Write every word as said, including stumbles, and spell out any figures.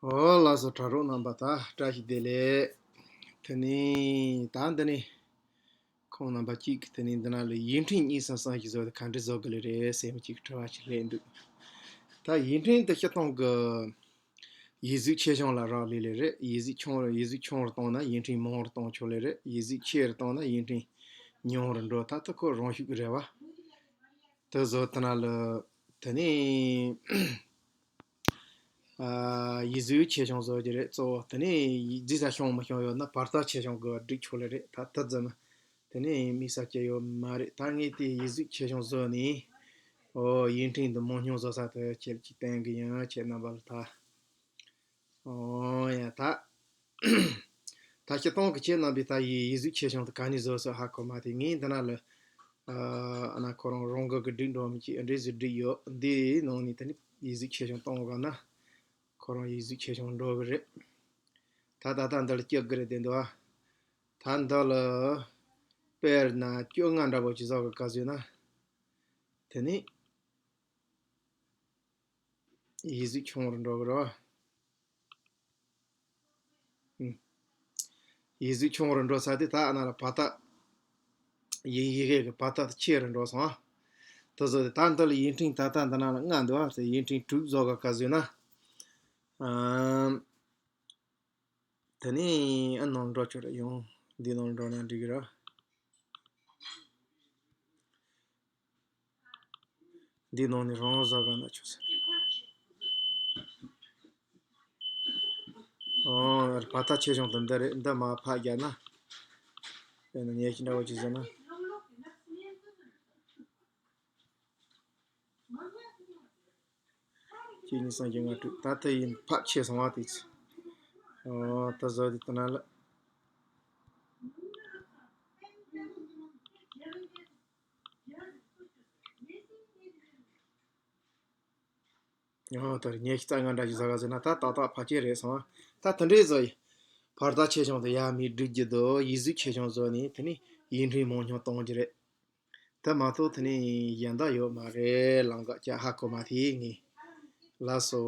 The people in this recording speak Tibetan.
ཨོ་ལགས་སོ། དྲ་གྲོགས་རྣམ་པ་ད་བཀྲ་ཤིས་བདེ་ལེགས། དེ་ནས་ད་འདི་ནས་ཁོང་རྣམ་པ་གཅིག་གིས་དེ་ནས་འདི་ན་ལ་ཡིག་འཕྲིན་གཉིས་གསུམ་གསུམ་ཞིག་བཟོ་དེ་ག་འདྲ་བཟོ་དགོས་ལེ་རེད་ཟེར་མི་གཅིག་གིས་དྲི་བ་ཞིག་སླེབས་འདུག་ད་ཡིག་འཕྲིན་དེ་སྤྱིར་བཏང་གི་ཡིག་གཟུགས་ཆེ་ཆུང་ལ་རག་ལས་ལེ་རེད། ཡིག་གཟུགས་ཆུང་ཡིག་གཟུགས་ཆུང་རུ་བཏང་ན་ཡིག་འཕྲིན་མང་རུ་གཏོང་ཆོག་ལེ་རེད། ཡིག་གཟུགས་ཆེ་རུ་བཏང་ན་ཡིག་འཕྲིན་ཉུང་རུ་འགྲོ། ད་དེ་ཁོ་རང་ཤུགས་ཀྱི་རེད་བ། དེ་བཟོ་དེ་ན་ལ་དེ་ནས་ཨ་ཡིག་གཟུགས་ཆེ་ཆུང་བཟོ་རྒྱུ་རེད། གཙོ་བོ་དེ་ནས་ཡིག་རྫིས་ས་ཤོང་མི་ཤོང་ཡོད་ན་བར་ཐག་ཆེ་ཆུང་གི་སྒྲིག་ཆོག་ལེ་རེད། ད་དེ་ཙམ་དེ་ནས་དམིགས་བསལ་གྱི་ཡོད་མ་རེད། ད་ངས་དེ་ཡིག་གཟུགས་ཆེ་ཆུང་བཟོ་ནས་ཨོ་ཡིག་འཕྲིན་དེ་མང་ཉུང་བཟོ་ས་དེ་ཁྱེད་ཀྱིས་བསྟན་གི་ཡིན། ཁྱེད་རྣམ་པ་ལ་ད། ཨོ་ཡ་ད། ད་སྤྱིར་བཏང་གི་ཁྱེད་རྣམ་པས་ད་ཡི་ཡིག་གཟུགས་ཆེ་ཆུང་དེ་ག་ནས་བཟོ་སྲོལ་ཧ་གོ་མ་དེ། ངས་འདི་ན་ལ་ཨ་ན་ཁོ་རང་རང་འགུལ་གྱི་སྒྲིག་འགྲོ་མི་གཅིག་འདྲ་ཟིག་བསྒྲིགས་ཡོད། འདིའི་ནང་ནས་དེ་ནི་ཡིག་གཟུགས་ཆེ་ཆུང་གཏོང་དགོས་ན་ཁོ་རང་ཡིག་གཟུགས་ཆེ་ཆུང་འགྲོ་གི་རེད། ད་ད་ལྟ་འདི་ལ་བཅུ་དགུ་རེད་བསྡད་འདུག་ཨ་ད་འདི་ལ་དཔེར་ན་བཅོ་ལྔ་འདྲ་པོ་ཅིག་བཟོ་གི་ག་ཟེར་ན། དེ་ནི་ཡིག་གཟུགས་ཆུང་རུ་འགྲོ་གི་རེད་བ། ཡིག་གཟུགས་ཆུང་རུ་འགྲོ་ས་དེ་ད་ཨ་ན་ལ་བར་ཐག་ཡིག་ཡི་གེ་གི་བར་ཐག་དེ་ཆེ་རུ་འགྲོ་སོང་ཨ། དེ་བཟོ་དེ་ད་འདི་ལ་ཡིག་འཕྲིན་ད་ལྟ་འདི་ན་ལ་ལྔ་འདུག་ཨ། དེ་ཡིག་འཕྲིན་དྲུག་བཟོ་ག་ག་ཟེར་ན། ཨམ། དེ་ནས་ཨ་ནང་འགྲོ་ཆོག་རེད། ཡང་འདི་ནང་འགྲོ་ན་འགྲིག་གི་རེད། འདི་ནང་ནས་རང་བཟོ་ག་ན་ཆོག་ཟེར། ཨོ་བར་ཐག་ཆེ་ཆུང་དེ་འདི་རེད། འདི་མར་ཕར་རྒྱབ་ན། དཔེར་ན་ཉལ་ཁྲི་འདྲ་བོ་ཅིག་བཟོས་ན། གཅིག་གཉིས་གསུམ་བཞི་ལྔ་དྲུག་ད་ལྟ་ཡིན་ཕར་ཆེ་སོང་བ་དེ་ཚོ། ཨོ་ད་བཟོ་དེ་ལྟ་ན་ལ། ཨོ་ད་ཉལ་ཁྲི་རྩ་ལྔ་འདྲ་ཞིག་བཟོ་ག་ཟེར་ན་ད་ཏག་ཏག་ཕལ་ཆེར་རེད་སོང་བ། ད་དེ་འདྲའི་བཟོ་ཡི། བར་ཐག་ཆེ་ཆུང་དེ་ཡར་མར་སྒྲིག་རྒྱུ་དང་ཡིག་གཟུགས་ཆེ་ཆུང་བཟོས་ནས་དེ་ནས་ཡིག་འཕྲིན་མང་ཉུང་གཏོང་རྒྱུ་རེད། དེ་མ་གཏོགས་དེ་ནས་གཞན་དག་ཡོད་མ་རེད། ལམ་ཁ་ཅིག་ཧ་གོ་མ་ཐེ་ངས། ལགས་སོ།